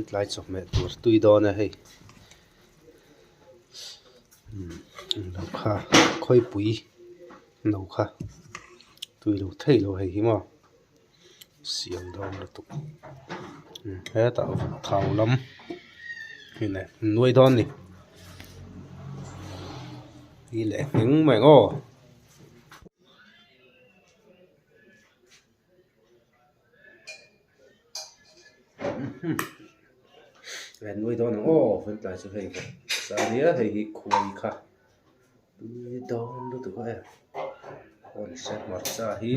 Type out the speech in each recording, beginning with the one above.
Vawiin tlai chawhmeh tur tui dawn a hei lo kha khawipui no kha tui lo thei lo hei hi maw siam dawn lutuk hetah thau lam hei leh nuai dawn a ni hi leh ngheng mai ang aw. Len nuai dawn ang aw vawiin chu hei sa nia hei hi khuai kha tui dawn lutuk a hei hawn se hmarcha hi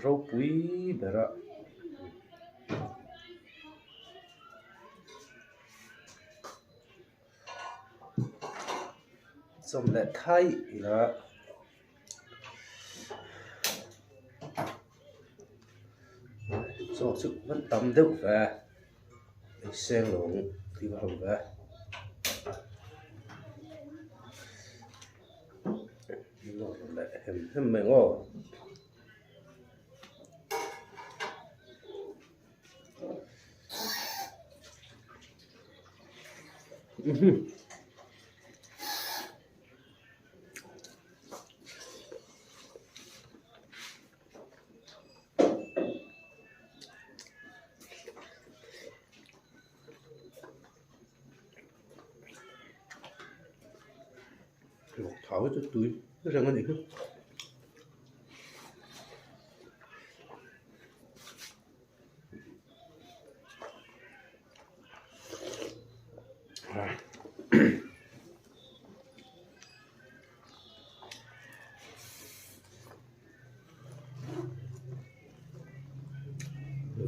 ropui ber a. Chawm leh thai ila. Chaw chu van tam deuh ve ei seng lo ang tih va hau ve nawr leh hem hem mai ang aw. Vawk thau hi chu tui reng a nih hi.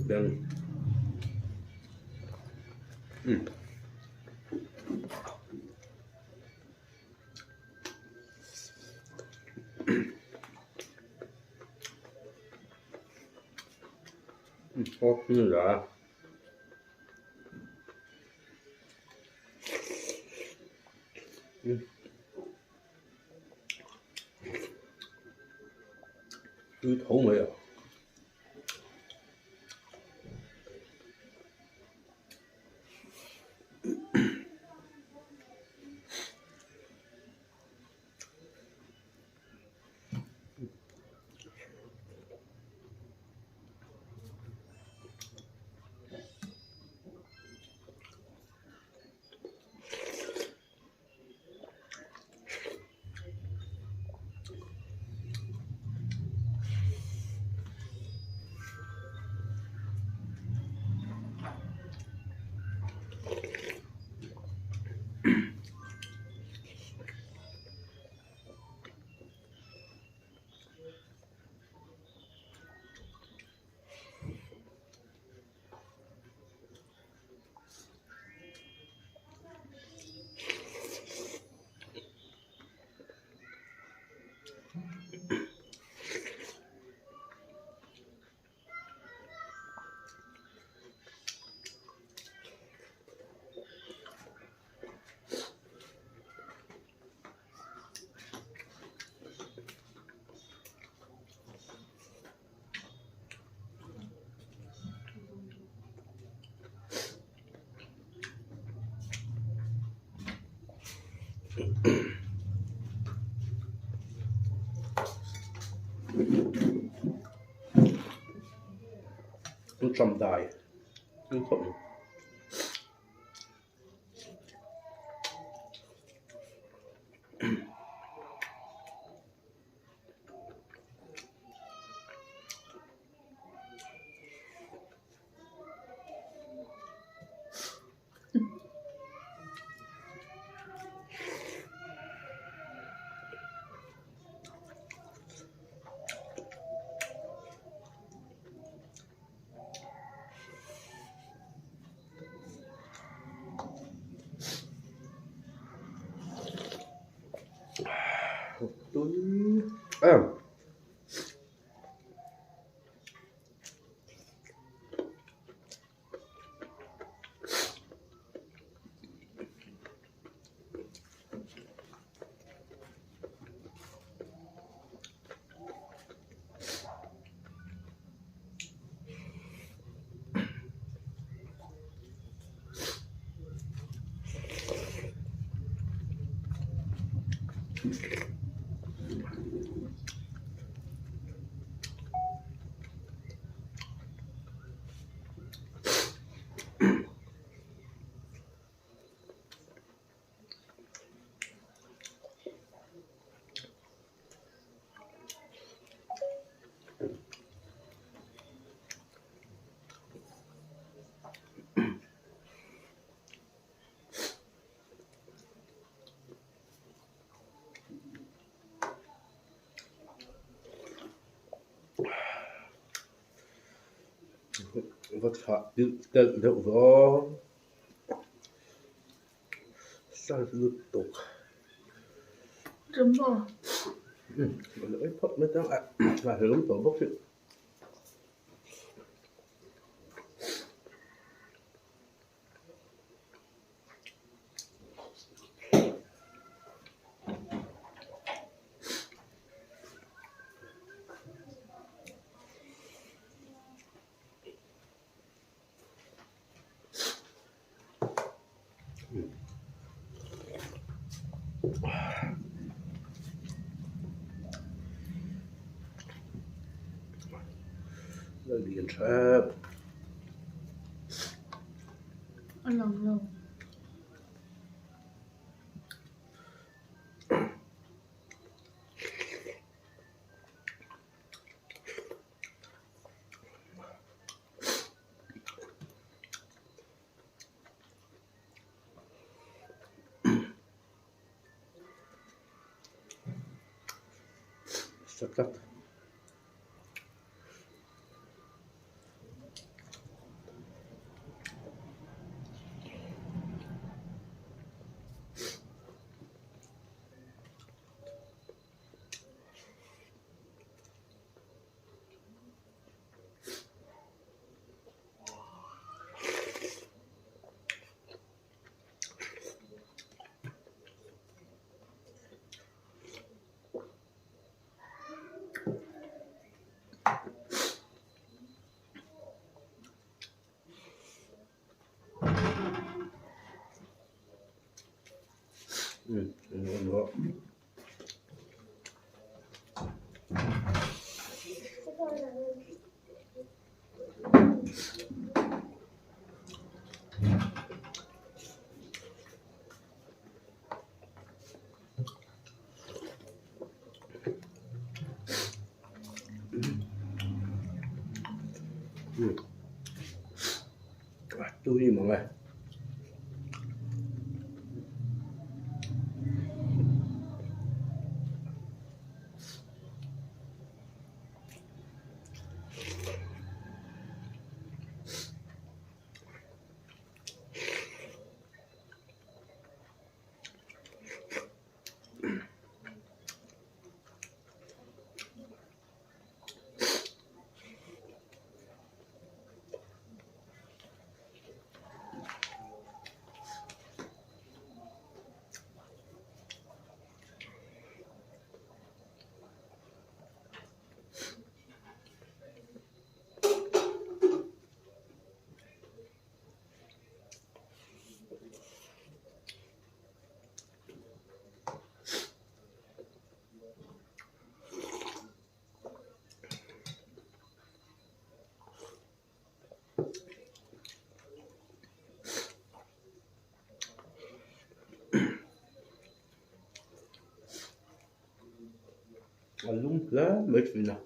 Beng umm Tui tho mai a. An dai an khawp mai. Tui em. Va thlah pilh telh deuh vang salt lutuk phawt mai tang a hlawm tawh bawk hi. Lian hrep. A lang lo. Sa tlat. Tui mang e. A lum hle mai thin a.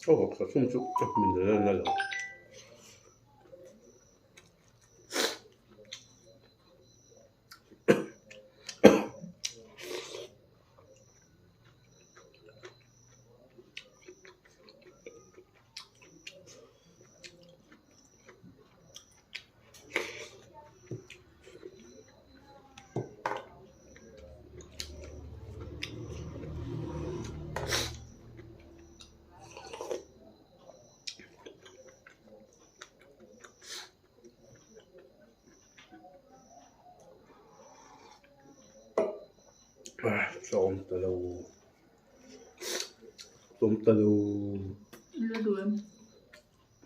Aw ka chhung chu ka hmin la na lo. Tlawm ta lo tlawm ta lo.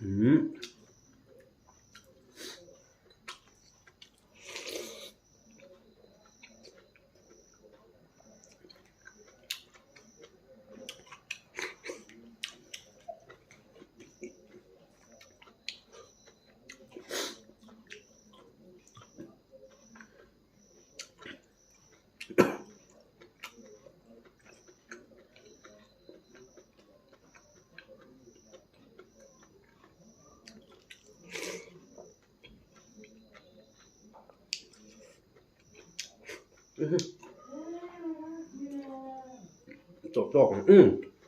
Umm. Tawh tawk ang.